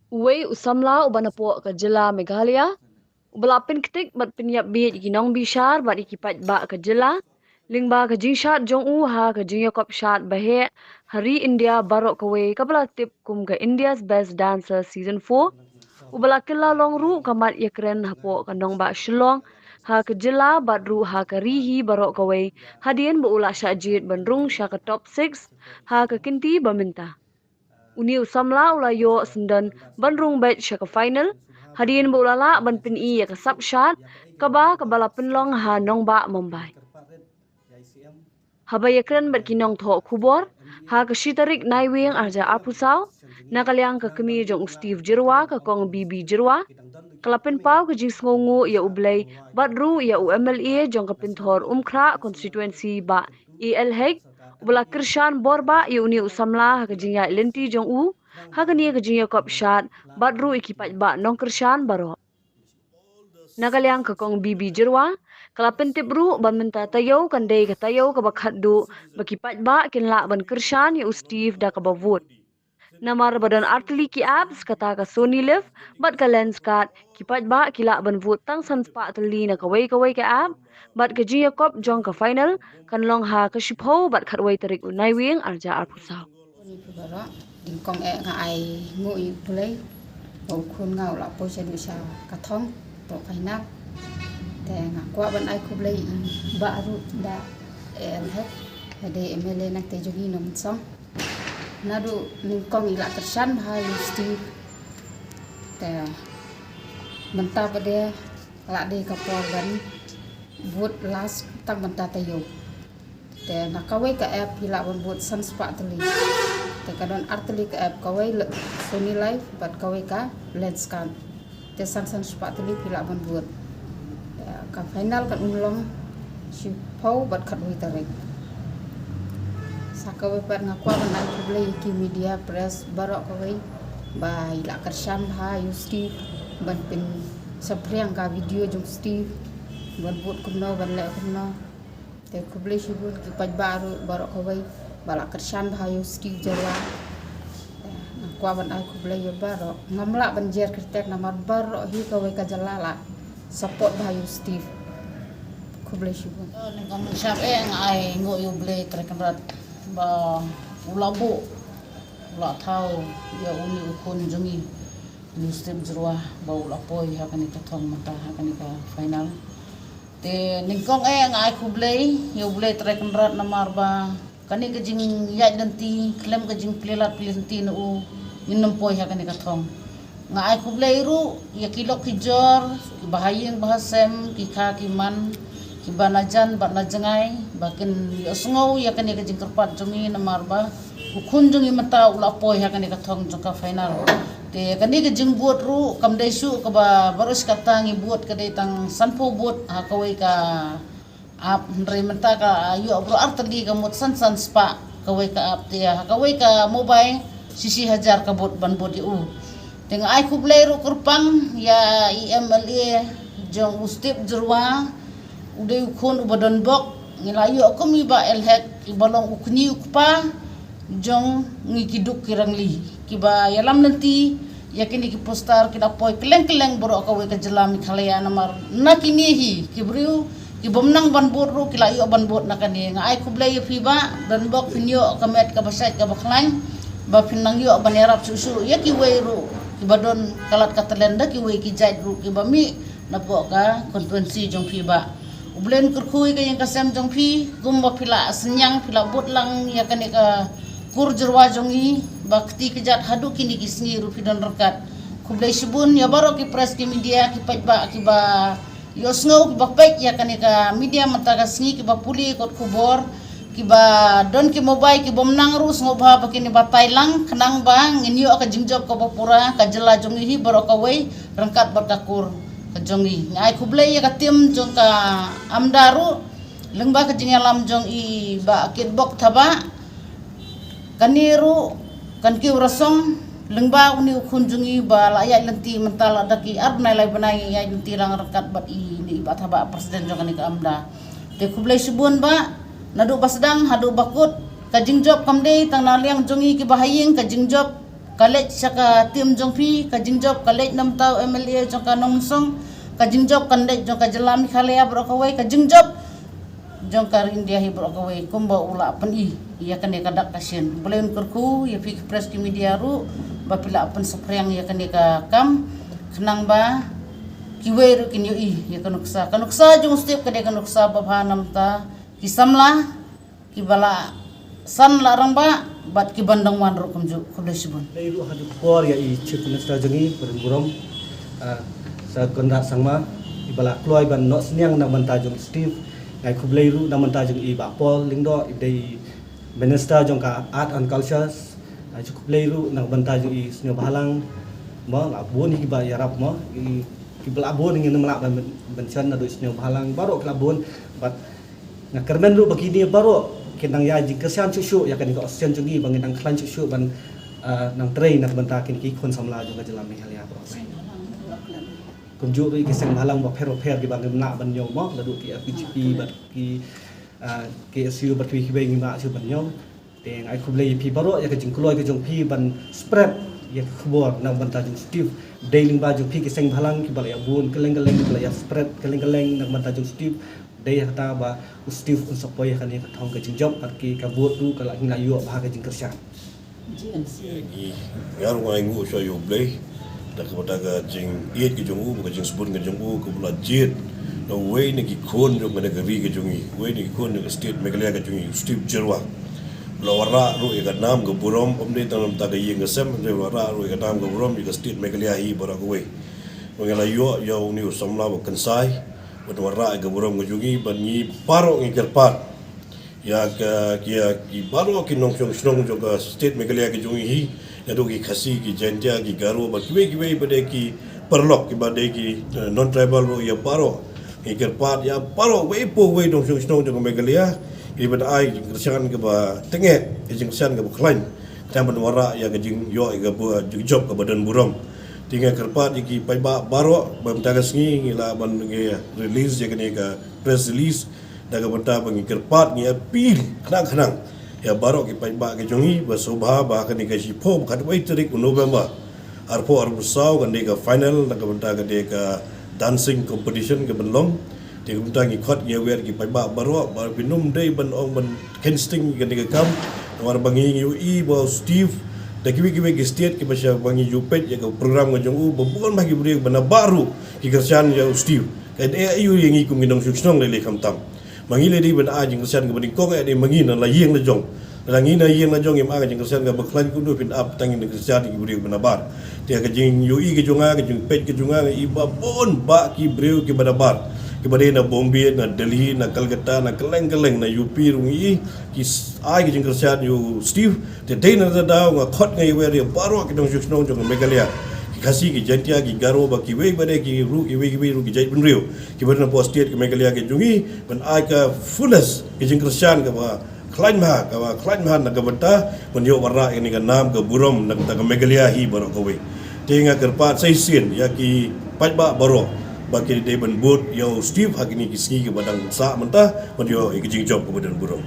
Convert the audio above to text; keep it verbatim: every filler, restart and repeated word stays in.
Uwei u samla uba napoh ka jylla Meghalaya uba la pynktik bad pynïap bieit ki nongbishar bad ki paidbah ka jylla lyngba ka jingshad jong u ha ka jingïakop shad baheh ha ri India baroh kawei kaba la tip kum ka India's Best Dancer Season four, uba la kylla long ruh ka mat ïakren hapoh ka nongbah Shillong ha ka jylla bad ruh ha ka ri hi baroh kawei hadien ba u la shah jied ban rung sha ka top six ha ka kynti ba mynta. Une u samla u la ïoh syndon ban rung beit sha ka final hadien ba u la lah ban pyni ïa ka sap shad kaba kaba la pynlong ha nongbah Mumbai. Haba ïakren bad ki nongthoh khubor ha ka shi tarik Naiwieng arhajar arphew saw, na ka liang ka kmie jong u Steve Jyrwa, ka Kong B B Jyrwa, ka la pynpaw ka jingsngewnguh ïa U Blei bad ruh ïa u M L A jong ka Pynthor Umkhrah constituency, Bah A L Hek, uba la kyrshan bor bah ïa une u samla ha ka jingïaid lynti jong u ha kane ka jingïakop shad bad ruh ïa ki paidbah nongkyrshan baroh. Na ka liang ka Kong B B Jyrwa ka la pyntip ruh ba mynta taïew kan dei ka taïew kaba khatduh ba ki paidbah kin lah ban kyrshan ïa u Steve da kaba vote. Namar ba don artylli ki apps, kata ka Sony Live bad ka Lenskart, ki paidbah ki lah ban vote tang san spah tylli na kawei kawei ka app, bad ka jingïakop jong ka final kan long ha ka shiphew bad khatwei tarik u Naiwieng arhajar arphew saw. Ni phi baroh, nyngkong eh nga ai nguh ïa U Blei ba u khun nga u la poi shaduh sha ka thong, to ka final. Te nga kwah ban ai khublei ïa i bah ruh, Da A L Hek, ka dei M L A nangta jong ngi na Mynsong. Naduh nyngkong i la kyrshan bha ïa u Steve. Te mynta pat de la dei ka por ban vote last tang mynta taïew. Te na kawei ka app phi lah ban vote san spah tylli. Te ka don artylli ka app, kawei la Sony Live bad kawei ka Lenskart. Te san san spah tylli phi lah ban vote. Te ka final kan ym long shiphew bad khatwei tarik. Sa kawei pat nga kwah ban ai khublei ïa ki media press baroh kawei ba i la kyrshan bha ïa u Steve ban pynsaphriang ka video jong u Steve ban vote kumno ban leh kumno. Te khublei shibun ki paidbah ruh baroh kawei ba la kyrshan bha ïa u Steve Jyrwa. Te nga kwah ban ai khublei ïa baroh. Ngam lah ban jer kyrteng namar baroh hi kawei ka jylla la support bha ïa u Steve. Khublei shibun. Nyngkong nyngshap eh nga ai nguh ïa U Blei Trai Kynrad ba u la buh, u la thaw ïa une u khun jong ngi, u Steve Jyrwa, ba u la poi ha kane ka thong mynta ha kane ka final. Te nyngkong eh nga ai khublei ïa U Blei Trai Kynrad namar ba kane ka jingïaid lynti khlem ka jingplie lad plie lynti na u ngin ym poi ha kane ka thong. Nga ai khublei ruh ïa ki lok ki jor, ki bahaïing bahasem, ki kha ki man, ki ba na jan bad na jngai ba kin ïohsngew ïa kane ka jingkyrpad jong ngi namar ba u khun jong ngi mynta u la poi ha kane ka thong jong ka final. Te kane ka jingvote ruh kam dei shuh kaba baroh shi katta ngi vote, ka dei tang sanphew vote ha kawei ka app, hynrei mynta ka ïoh baroh artylli ka mut san san spah kawei ka app, te ha kawei ka mobile shi shi hajar ka vote ban vote ïa u. Te nga ai khublei ruh kyrpang ïa i M L A jong u Steve Jyrwa, u dei u khun uba don bok, ngi la ïoh kum i Bah A L Hek, iba long u kñi u kpa jong ngi ki duk ki rangli, kiba ïalam lynti ïa kine ki poster, ki da poi kylleng kylleng baroh kawei ka jylla Meghalaya namar na kine hi ki briew ki bym nang ban vote ruh ki la ïoh ban vote na kane. Nga ai khublei ïa phi bah, don bok phin ïoh ka met kaba shait kaba khlaiñ ba phin nang ïoh ban ïarap shuh shuh ïa kiwei ruh kiba don ka lad ka talent da kiwei ki jait ruh kiba mih napoh ka constituency jong phi bah. U Blei un kyrkhu ïa ka ïing ka sem jong phi, kumba phi la synñiang phi la bud lang ïa kane ka kur Jyrwa jong ngi, ba kti kjat haduh kine ki sngi ruh phi don ryngkat. Khublei shibun ïa baroh ki press, ki media, ki paidbah kiba ïohsngew, kiba peit ïa kane ka media mynta ka sngi, kiba pule kot khubor, kiba don ki mobile, ki bym nang ruh, sngewbha ba kin ïa batai lang khnang ba ngin ïoh ka jingjop kaba pura, ka jylla jong ngi hi baroh kawei ryngkat bad ka kur ka jong ngi. Nga ai khublei ïa ka team jong ka AMDA ruh lyngba ka jingïalam jong i Bah Kitbok Thabah. Kane ruh kan kiew rasong lyngba une u khun jong ngi ba la ïaid lynti mynta la da ki ar bnai lai bnai ïaid lynti lang ryngkat bad ine i Bah Thabah, president jong kane ka AMDA. Te khublei shibun bah, naduh ba sdang haduh ba kut Ka jingjop kam dei tang na liang jong ngi kiba ha ïing, ka jingjop ka leit sha ka tim jong phi, ka jingjop ka leit na bynta u M L A jong ka Nongmynsong, ka jingjop ka leit jong ka jylla Meghalaya baroh kawei, ka jingjop jong ka India hi baroh kawei, kumba u la pyni ïa kane ka dak ka shin. U Blei un kyrkhu ïa phi ki press ki media ruh ba phi la pynsaphriang ïa kane ka kam, khnang ba kiwei ruh kin ïohi ïa ka nuksa. Ka nuksa jong u Steve ka dei ka nuksa ba bha na bynta ki samla kiba la san la rangbah bad kiban dang wan ruh kumjuh. Khublei shibun. Khublei ruh ha ka por ïa i Chief Minister jong ngi, Bah Donburom, ah, Sir Conrad Sangma, iba la kloi ban noh synñiang na ka bynta jong Steve. Nga ai khublei ruh na ka bynta jong i Bah Paul Lyngdoh, i dei i Minister jong ka Art and Cultures. Nga ai khublei ruh na ka bynta jong i Sniawbhalang, mo, la bun hi kiba ïarap, mo, i, kiba la bun, ngin ym lah ban mention naduh i Sniawbhalang, baroh ki la bun, bad nga kyrmen ruh ba kine baroh kin nang ïai jingkyrshan shuh shuh ïa kane ka association jong ngi ba ngin nang khlaiñ shuh shuh ban, ah, nang trei na ka bynta kine ki khun samla jong ka jylla Meghalaya baroh. Kumjuh ruh ki seng bhalang bapher bapher kiba ngim lah ban ñiew, mo, naduh ki F K J P bad ki, ah, K S U bad kiwei kiwei ngim lah shuh ban ñiew. Te nga ai khublei ïa phi baroh ïa ka jingkloi ka jong phi ban spread ïa ka khubor na ka bynta jong Steve. Dei lyngba jong phi ki seng bhalang kiba la ïa bun kylleng kylleng, kiba la ïa spread kylleng kylleng na ka bynta jong Steve. Dei ïa kata ba u Steve un sa poi ïa kane ka thong ka jingjop, bad ki ka vote ruh ka la, ngi la ïoh bha ka jingkyrshan. Ïa ngi, nga ruh nga ai nguh shuwa ïa U Blei da kaba da ka jingïeit ka jong u, ka jingsbun ka jong u, kaba la jied na uwei na ki khun jong kane ka ri ka jong ngi, uwei na ki khun jong ka state Meghalaya ka jong ngi, u Steve Jyrwa. La wanrah ruh ïa ka nam ka burom, ym dei tang na bynta ka ïing ka sem, hynrei la wanrah ruh ïa ka nam ka burom ïa ka state Meghalaya hi baroh kawei. Ba ngi la ïoh ïa une u samla ba kynsai ban wanrah ïa ka burom ka jong ngi, bad ngi baroh ngi kyrpad ïa ka, ki, ïa ki baroh ki nongshong shnong jong ka state Meghalaya ka jong ngi hi, naduh ki Khasi, ki Jaintia, ki Garo, bad kiwei kiwei ba dei ki paralok, kiba dei ki, eh, non-tribal ruh, ïa baroh ngi kyrpad, ïa baroh, uwei pa uwei nongshong shnong jong ka Meghalaya, kiba ai jingkyrshan kaba tyngeh, jingkyrshan kaba khlaiñ, khnang ban wanrah ïa ka jingïoh ïa ka bu-, jingjop kaba don burom. Te nga kyrpad ïa ki paidbah baroh, ba mynta ka sngi ngi lah ban ngi release ïa kane ka press release, da ka bynta ba ngi kyrpad, ngi appeal khnang khnang ïa baroh ki paidbah ka jong ngi ba sngewbha ba kane ka shiphew bad khatwei tarik u November arphew arphew saw, kan dei ka final, da ka bynta ka dei ka dancing competition kaban long. Te ka bynta ngi khot ngi wer ki paidbah baroh ba phin ym dei ban ong ban kheiñ sting kane ka kam. Namar ba ngi ïohi ba u Steve da kiwei kiwei ki state kiba sha ba ngi ju peit ïa ka program ka jong u, ba bun bha ki briew ba nabar ruh ki kyrshan ïa u Steve. Ka dei aïu ïa ngi kum ki nongshong shnong lei lei khamtam? Ma ngi lei dei ban ai jingkyrshan kaba nyngkong, eh, dei ma ngi na la ïing la jong. La ngi na ïing la jong ngim ai jingkyrshan kaba khlaiñ, kumno phin ap tang ïa ki kyrshan ïa ki briew ba nabar? Te ka jingïohi ka jong nga, ka jingpeit ka jong nga, nga i ba bun bah ki briew kiba nabar, kiba dei na Bombay, na Delhi, na Calcutta, na kylleng kylleng, na U P ruh ngi i ki s-, ai ka jingkyrshan ïa u Steve. Te dei na kata ka daw nga khot ngi wer ïa baroh ki nongshong shnong jong ka Meghalaya, ki Khasi, ki Jaintia, ki Garo, bad kiwei bad kiwei ruh, kiwei kiwei ruh ki jaitbynriew kiba don hapoh state ka Meghalaya ka jong ngi, ban ai ka fullest ka jingkyrshan kaba khlaiñ bha, kaba khlaiñ bha na ka bynta ban ïoh wanrah ïa kane ka nam ka burom na ka bynta ka Meghalaya hi baroh kawei. Te nga kyrpad sa shisien ïa ki paidbah baroh ba ki dei ban vote ïa u Steve ha kine ki sngi kiba dang sah mynta, ban ïoh ïa ka jingjop kaba don burom.